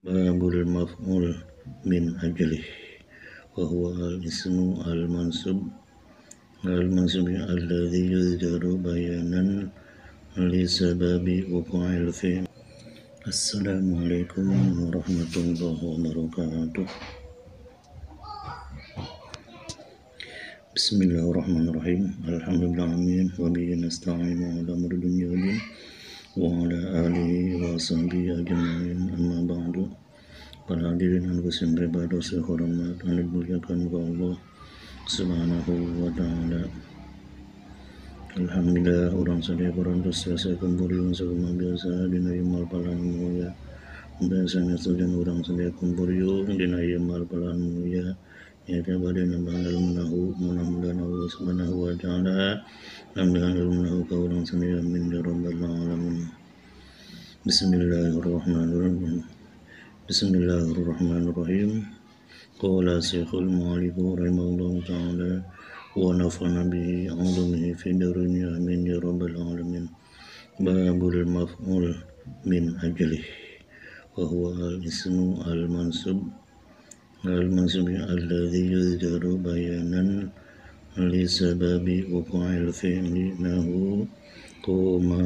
Babul maf'ul min ajlih wa huwa al-ismu al-mansub al-mansub alladhi yuzkaru bayanan li sababi wuqu'il fi'l. Assalamualaikum warahmatullahi wabarakatuh. Bismillahirrahmanirrahim. Alhamdulillah amin wa bihi nasta'inu ala umuri dunya waddin wa ala alihi wa sahbihi ajma'in, amma ba'du. Para hadirin anu pribadi hormat anu dimuliakan ku Allah Subhanahu wa ta'ala. Alhamdulillah urang sadaya parantos tiasa kumpul sakumaha biasa dina ieu malpalan mulia. Biasana tujuan urang sadaya kumpul dina ieu malpalan mulia nyaeta bade nambahan ilmu nahu, mudah-mudahan Allah Subhanahu wa ta'ala nambahan ilmu nahu ka urang sadaya, amin ya rabbal alamin. Bismillahirrahmanirrahim. Bismillahirrahmanirrahim. Qala Syekhul Mu'alif rahimahullahu ta'ala wa nafa'ana bihi 'ulumihi fi dunya, amin ya rabbal alamin. Babul maf'ul min ajlih wa huwa al-ismu al-mansub al-mansub alladhi yuzkaru bayanan li sababi wuqu'il fi'li nahu qoma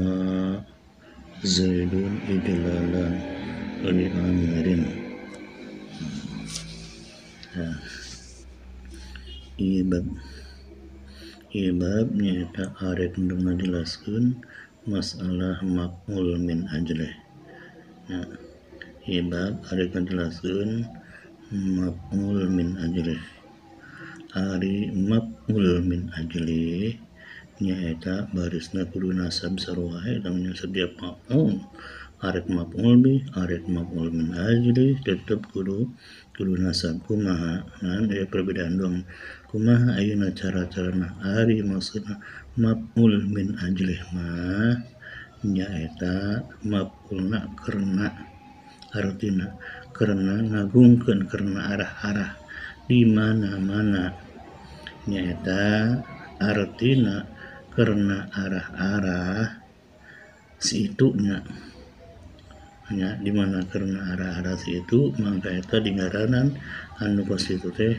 zaidun ijlalan li amrin. Nah, ieu bab nyaeta arek nu ngajelaskeun masalah maf'ul min ajlih. Nah, ieu bab arek ngajelaskeun maf'ul min ajlih. Ari maf'ul min ajlih nyaeta barisna kudu nasab sarua namanya setiap maf'ul. Arek maf'ul bi, arek maf'ul min ajlih tetep kudu nasab. Kumaha? Nah, aya perbedaan doang. Kumaha ayeuna cara-carana? Ari maksudna maf'ul min ajlih mah nyaeta maf'ulna karena, artina karena ngagungkeun, karena arah-arah di mana-mana, nyaeta artina karena arah-arah si itunya nya, di mana karena arah-arah si itu mangka eta dingaranan anu kos kitu teh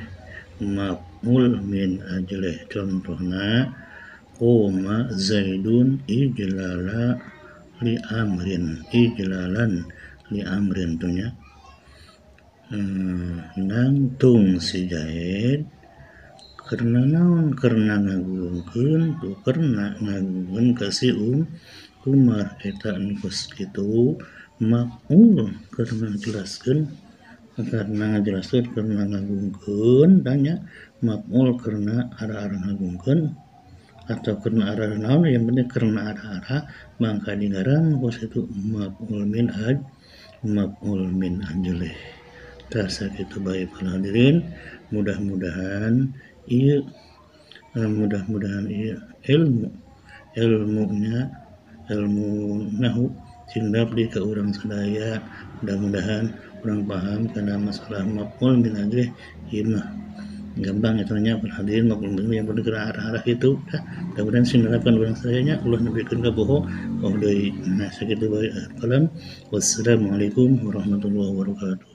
maf'ul min ajlih. Contohna qoma zaidun ijlala li amrin, ijlalan li amrin tu nya. Nangtung si Zaid karena naon? Karena ngagungkeun tu, karena ngagungkeun ka si Umar. Eta anu kos kitu maf'ul karena jelaskeun, karena ngajelaskeun karena ngagungkeun tanya maf'ul karena arah-arah ngagungkeun atau karena arah naon, yang penting karena arah-arah mangka dingaran kos kitu maf'ul min aj, maf'ul min ajlih. Tah sakitu bae para hadirin, mudah-mudahan ieu ilmu ilmunya ilmu nahu sing di ka urang sadaya, mudah-mudahan urang paham kana masalah maf'ul min ajlih. Ieu mah gampang eta nya para hadirin, maf'ul min yang penting arah-arah itu. Mudah-mudahan sing nerapkeun urang sadaya nya ulah nepikeun ka boho oh deui. Nah sakitu bae kalam. Wassalamualaikum warahmatullahi wabarakatuh.